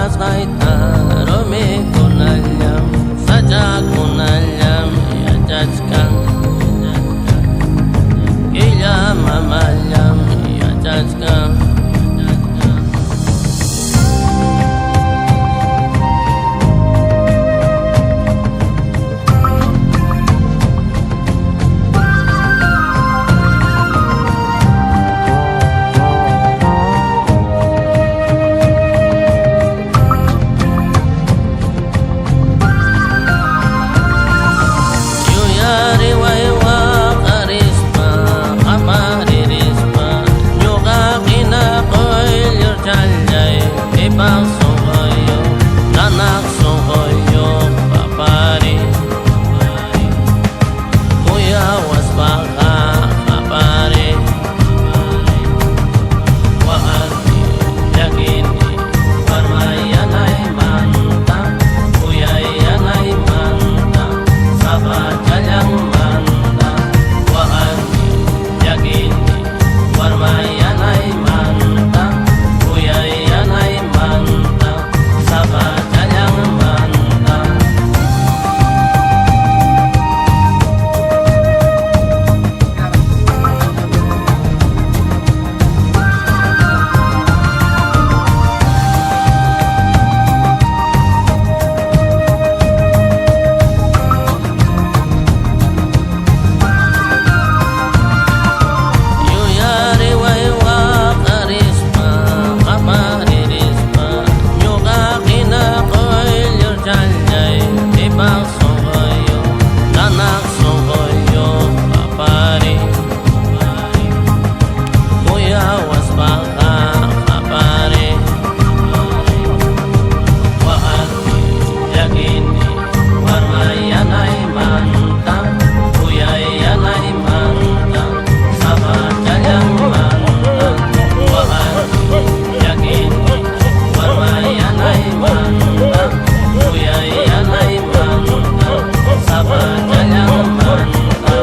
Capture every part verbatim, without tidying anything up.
Asgaita romi kunalham, saja kunalham, ya jajka. Ila mamalham, ya jajka. Yuyari waiwa karisma, hapari risma, nyuga kina koil yur chaljai, ipak sohoyo, tanak sohoyo, papari. Kuya was baka, papari. Wa anti, yakini, warmaya nai manta, kuya ya nai manta, saba jalang manta, wa anti, yakini, warmaya nai manta, kuya ya nai manta, saba jalang manta. Yuyari waiwa karisma, hapari risma, nyuga kina koil yur chaljai, ipak sohoyo, tanak sohoyo, papari. Kuya was baka, papari. Wa anti, yakini, warmaya nai manta, kuya ya nai manta, saba jalang manta, wa anti, yakini, warmaya nai manta, kuya ya nai manta, saba jalang manta.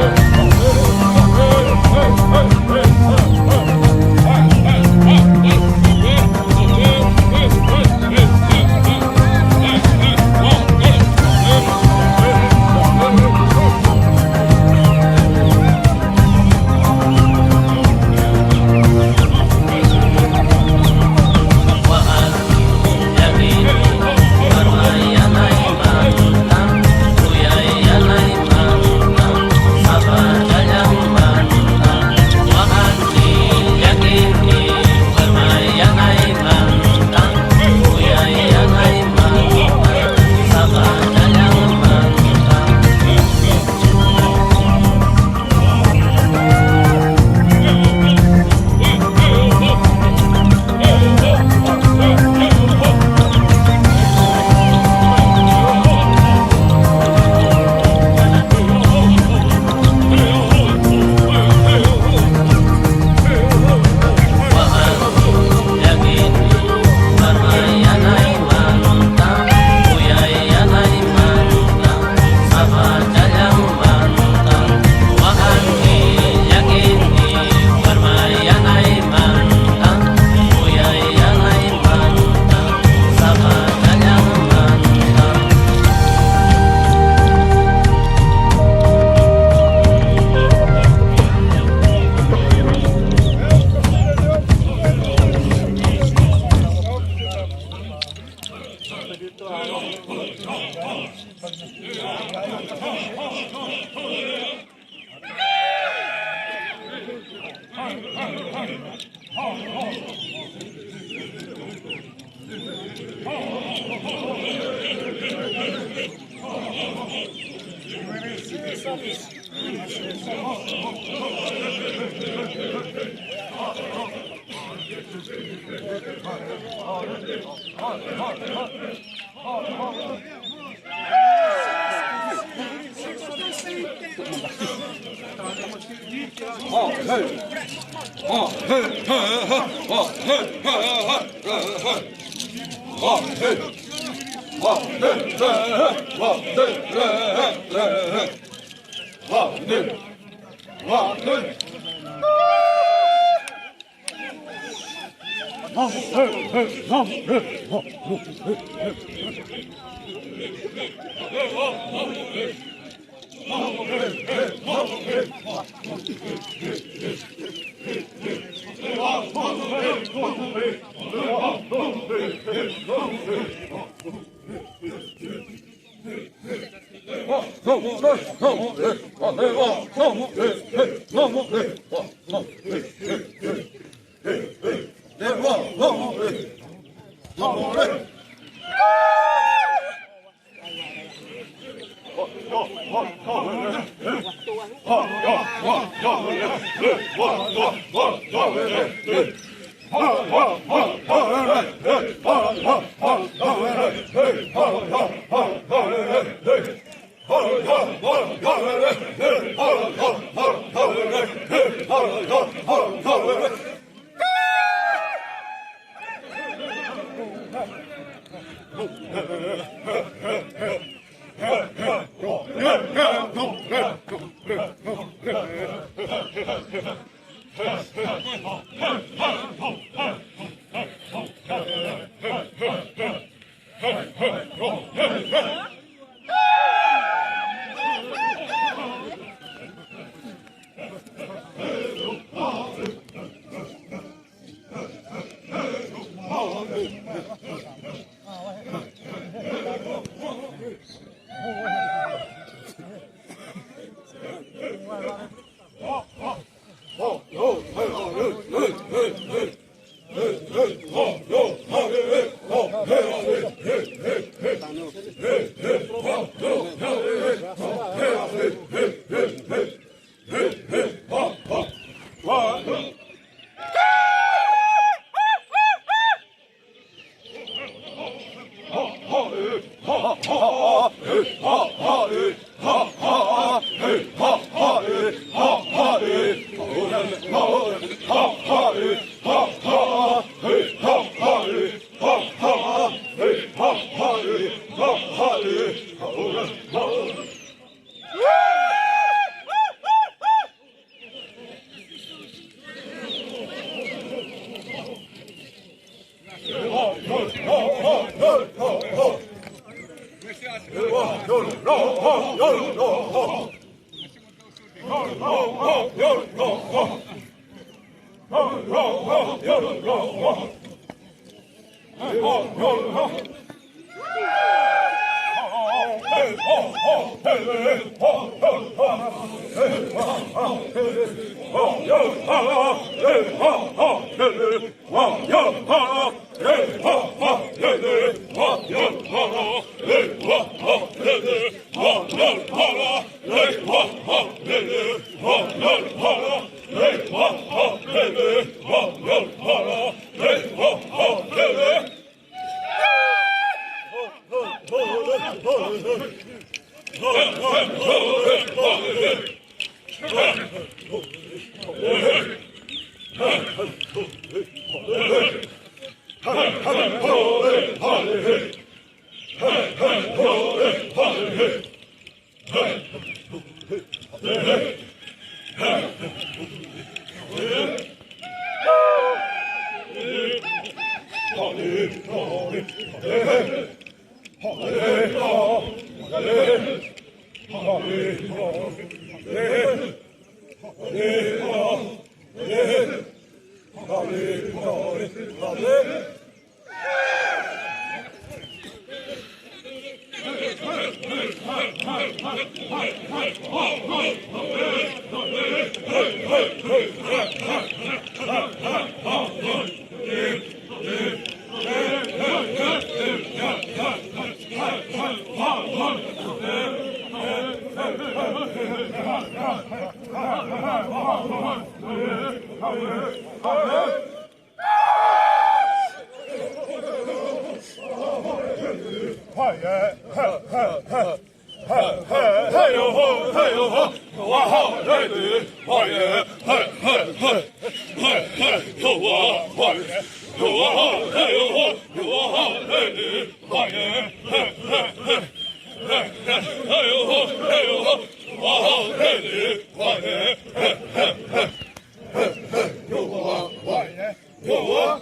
Yowa.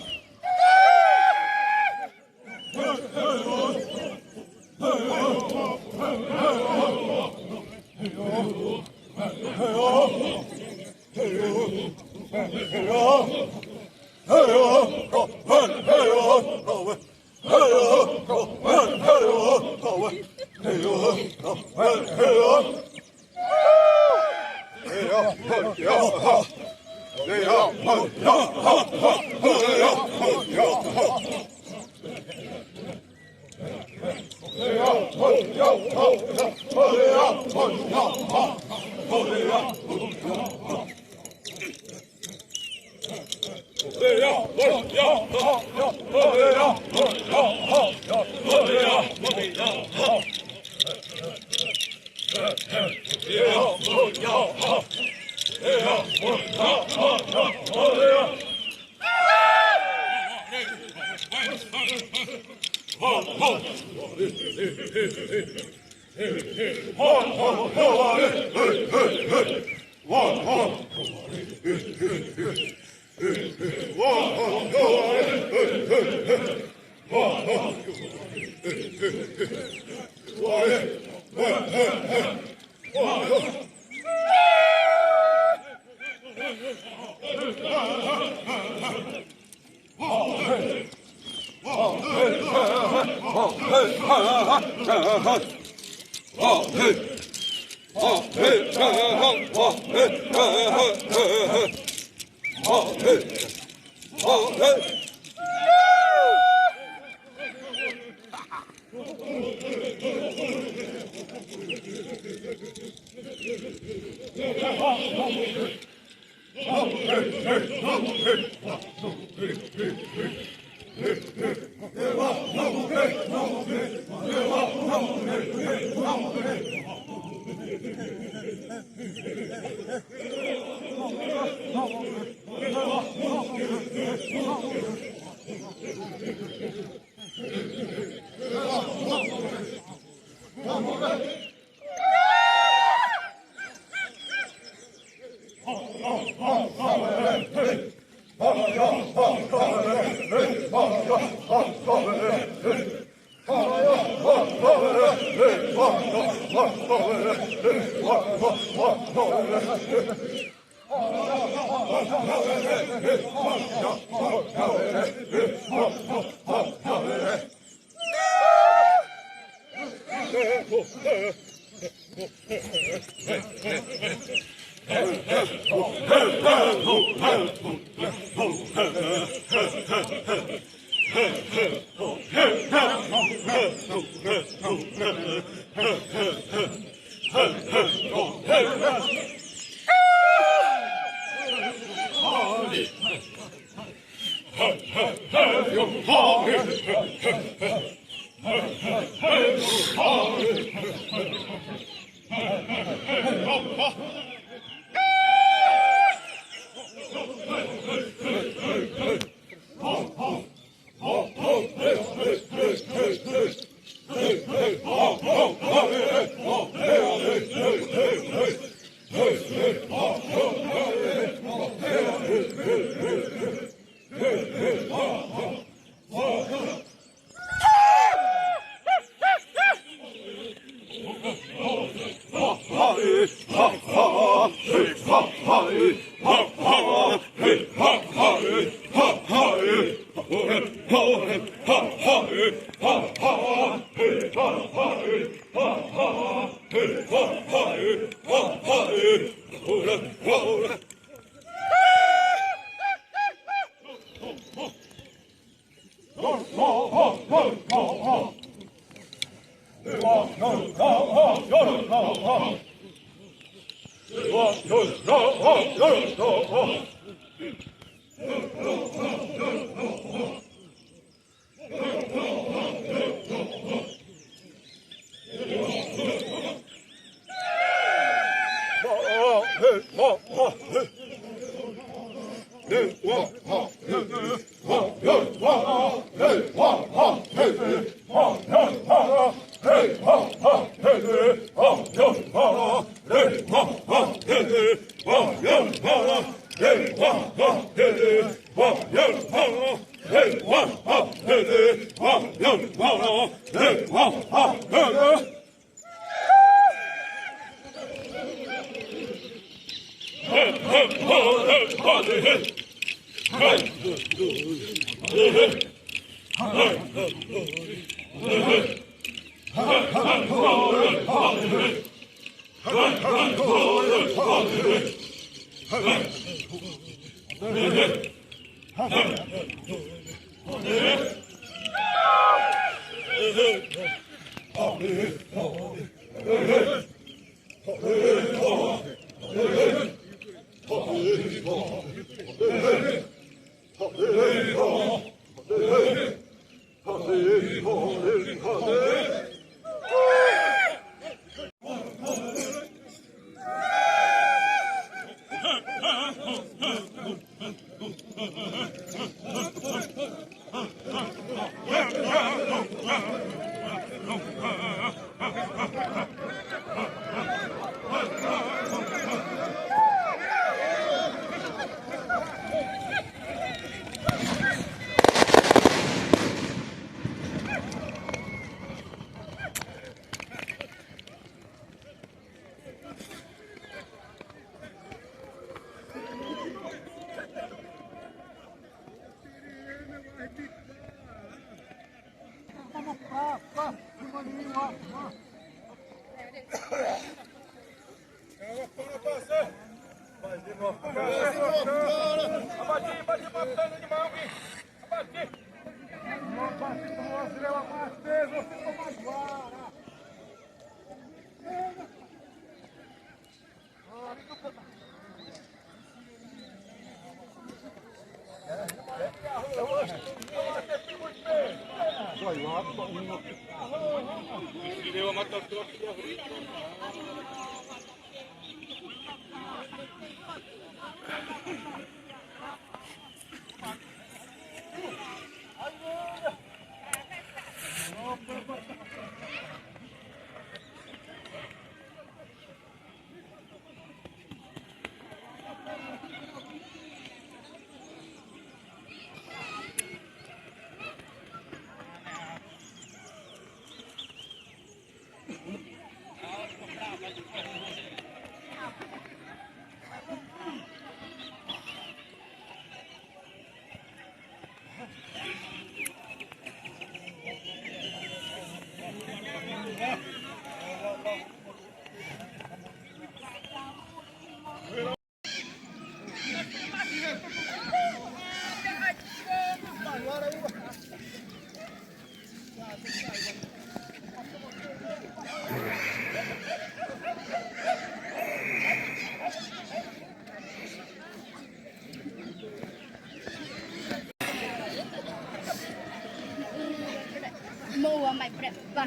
Moa mai prep ba.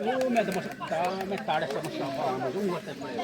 Ô, me dá uma, dá metade essa mochila pra lá, mas vamos até por aí.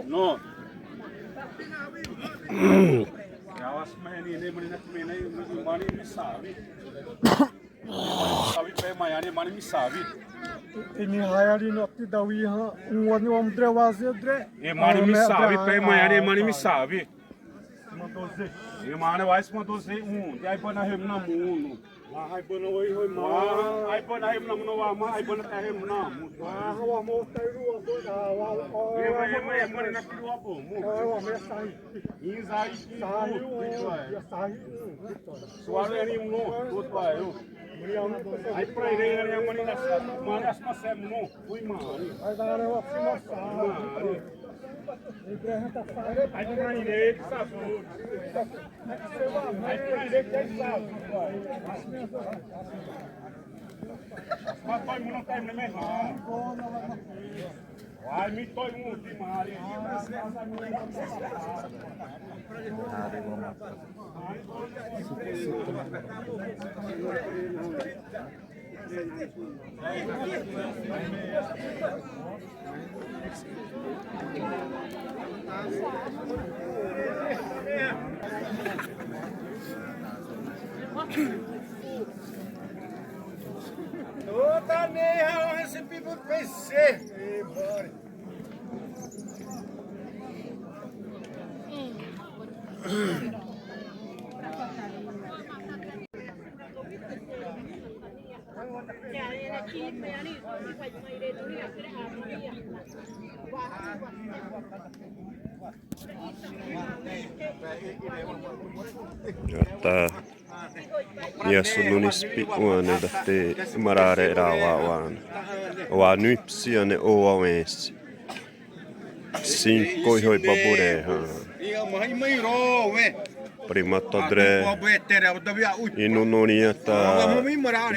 No. Yawas mani ne mani na mani mani sawi. Sawi pe maya ne mani mi sawi. Ĩnhaya ri no ti dawi hã, um ano amdre waze dre. E mani mi sawi pe maya ne mani mi sawi. E mani wais ma doze un. Dai bana hem na munu. Wa, ai bana oi hoi ma. Wa, ai bana hem na munu wa ma, ai bana ta hem na mu. Wa, wa mo ta ru wa bo da, wa, wa. E ma, e ma, e ma na kiru wa bo mu. Wa, wa me sai. Inza i. Sai, wa, ya sai. Suara ni mu, bo ta yo. Ai pra ele, ele é uma menina, uma das mas é mu. Oi ma. Ai da re wa si ma sa. Ai pra ele, sabe? Tô tá nem ralando esse pipo P C. Ata. Iasu nuni sipi wane da te marare ra wa wane. Wa nui psi ane o wa wensi. Cinco ihoi babure ha. Prima todre. Inu nuni ata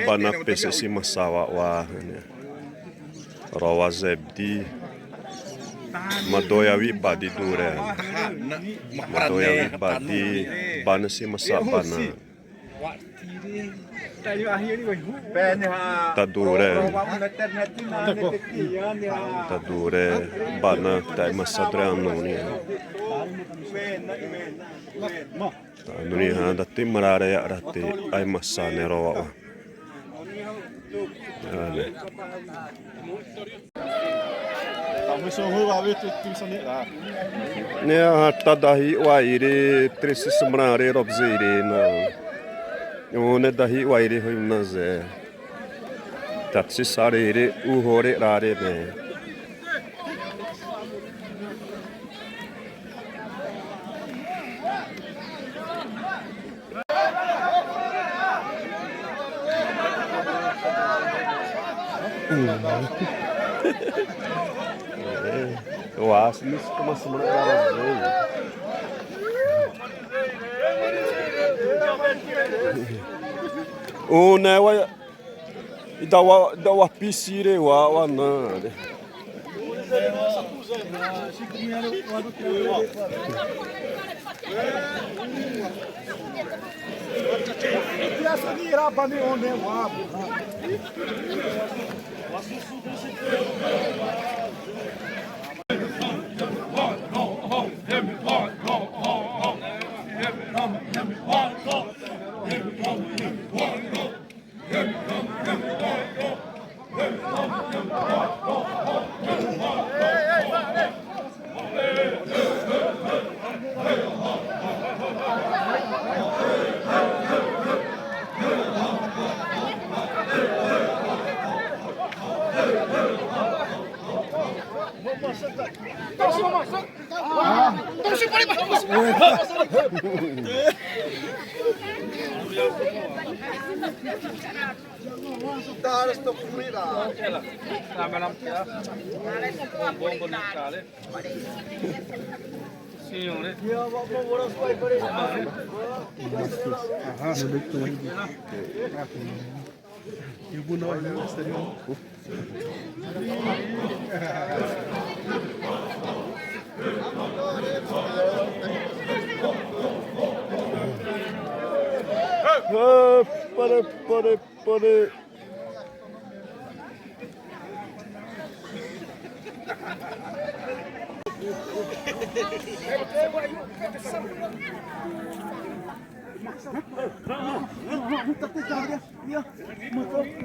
bana pese si masawa wa hane. Rowa zebdi. Madoya wi badi dure. Madoya wi badi bana si masa bana. Ta dure. Ta dure bana ta masa dre anoni. Anoni ha da te marare ya ra te ai masa ne rowa. Ane. Ne ha ta dahi wa ire tresi semra re robze ire na. One dahi wa ire hoi na ze. Tatsi sare ire u hore rare ne. Wa, sini kuma semana. Õ ne wa, i da wa, da wa pisi ré wa, wa na. Pare, pare, pare.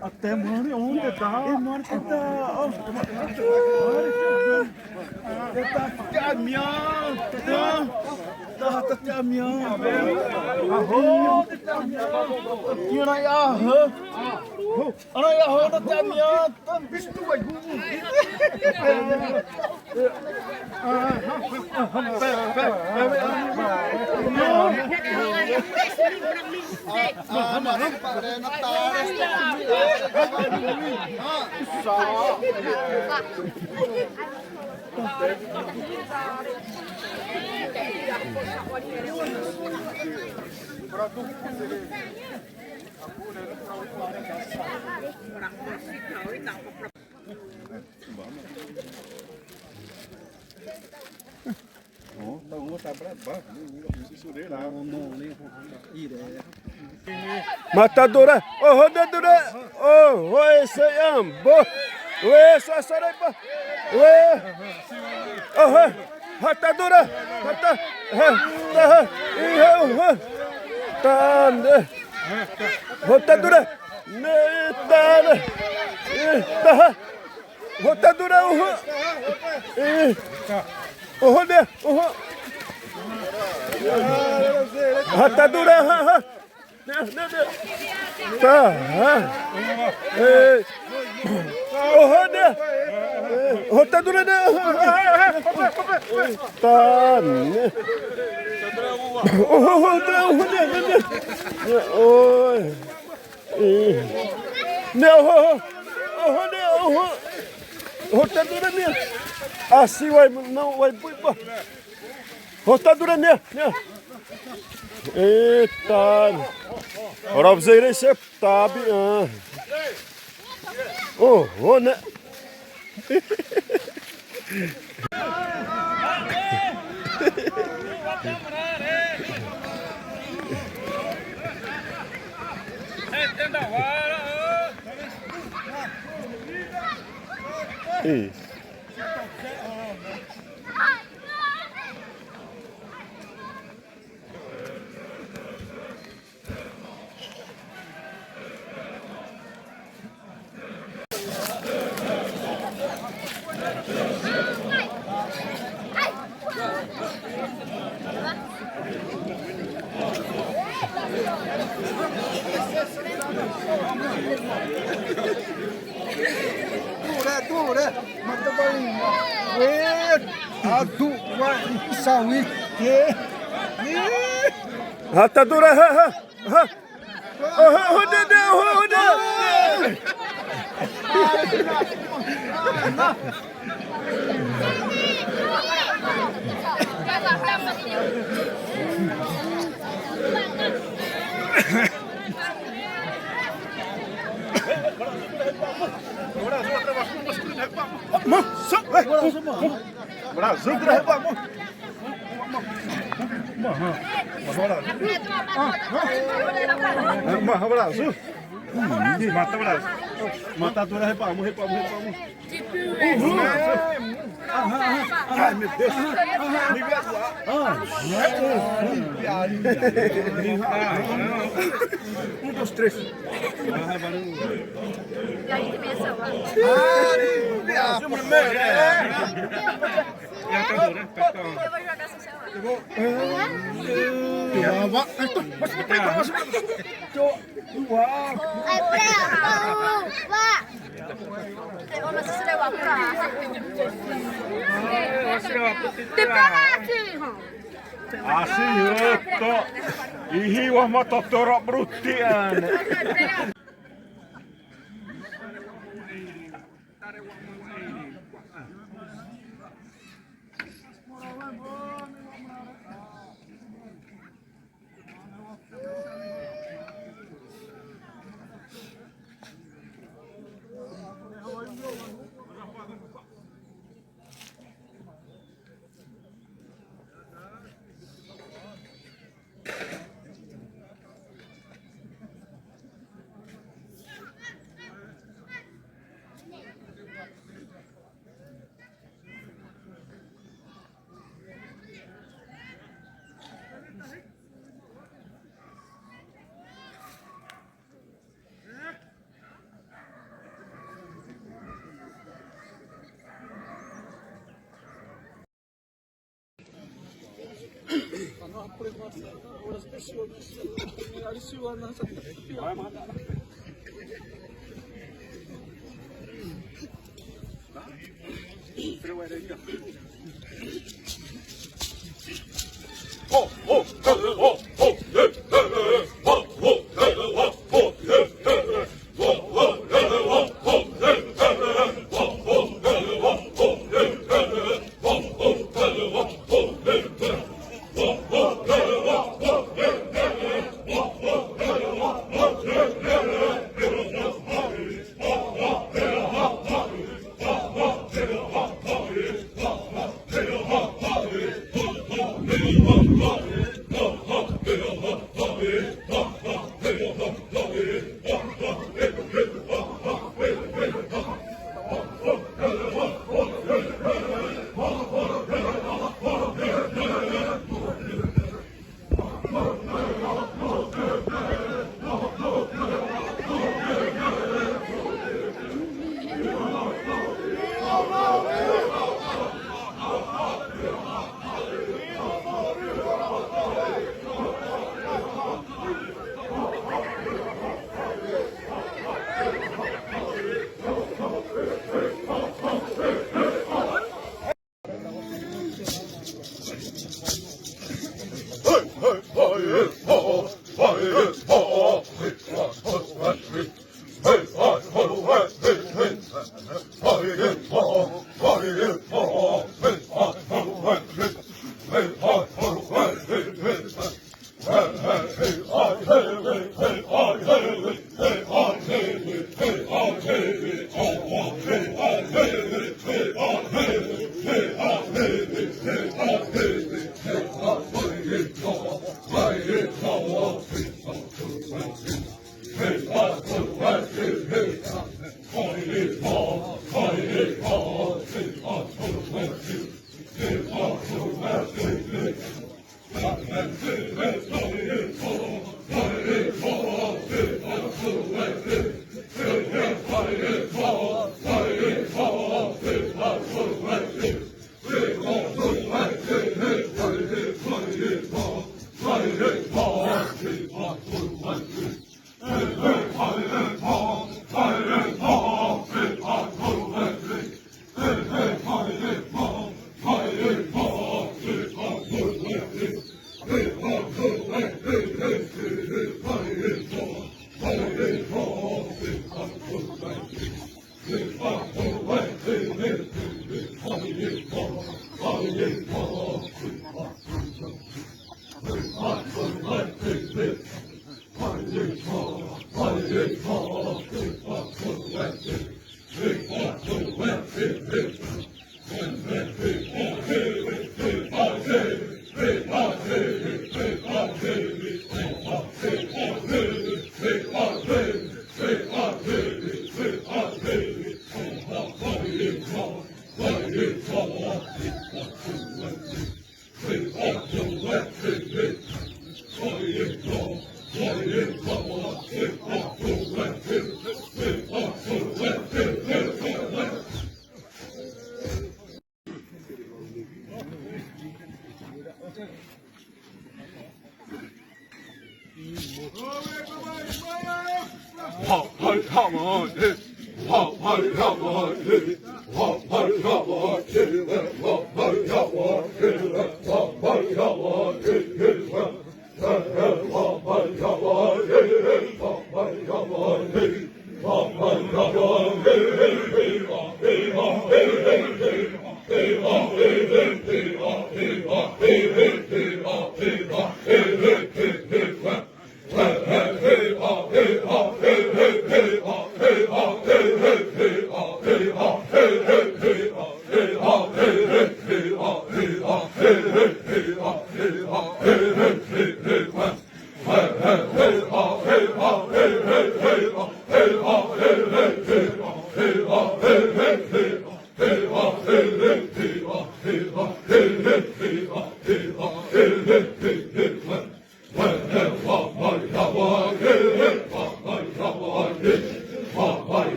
Até mano, onde tá? E mano, tá. Tá, tá, tá, minha. Tá, tá, tá, minha. Arroz, tá, minha. Tira aí, arroz. Arroz, tá, minha. Tá, bicho, tu vai. Matadora, oho, dadora, oho, ese ambo, oe, sasareba, oe, oho, hatadora, hata, ha, ta, ha, ihe, oho, tane, hotadora, ne, tane, eh, ta, ha. Hotadura, oho. Eh. Oho, ne, oho. Hatadura, ha, ha. Ne, ne, ne. Ta, ha. Eh. Oho, ne. Eh, hotadura, ne. Oho. Ta, ne. Oho, oho, ne, oho, ne, ne, ne. Oi. Ĩ. Ne, oho, oho. Oho, ne, oho. Hotadura ne. Asi wai, não, wai, bui, ba. Hotadura ne, ne. Eita. Ora, você, você tá, bi-, ah. Oho, ne. Isso. Dure, dure, mata balinha. Wee, adu, wa, sawi, ke. Hã, tá dura, hã, hã, hã. Ô, ô, ô, Dedé, ô, ô, Dedé. Brasil, Brasil, Brasil. Brasil. Ih, mata, Brasil. Mata, dura, hepamu, hepamu, hepamu. Uhum. Ai, meu Deus. Me perdoa. Ah, um, dois, três. E aí começou. Ah, Brasil primeiro. Eu vou jogar assim, sei lá. Eu vou. Asi'utõ, ihi wa ma totoro bruti ane.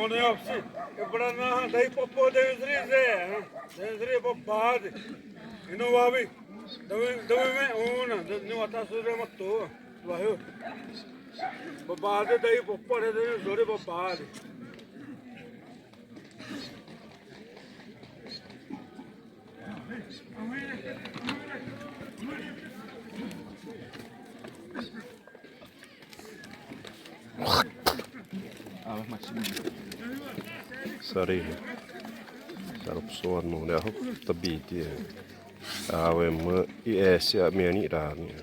Õ ne hã, si, e bra na hã, daí popô dezri zé, hã? Dezri bobade. E não vai, daí, daí vem uma, daí não tá sobre uma toa. Vai, bobade, daí popô dezri zori bobade. Saré. Saré, pessoal, não, né? Tá bem, a wema i ese a miani rani.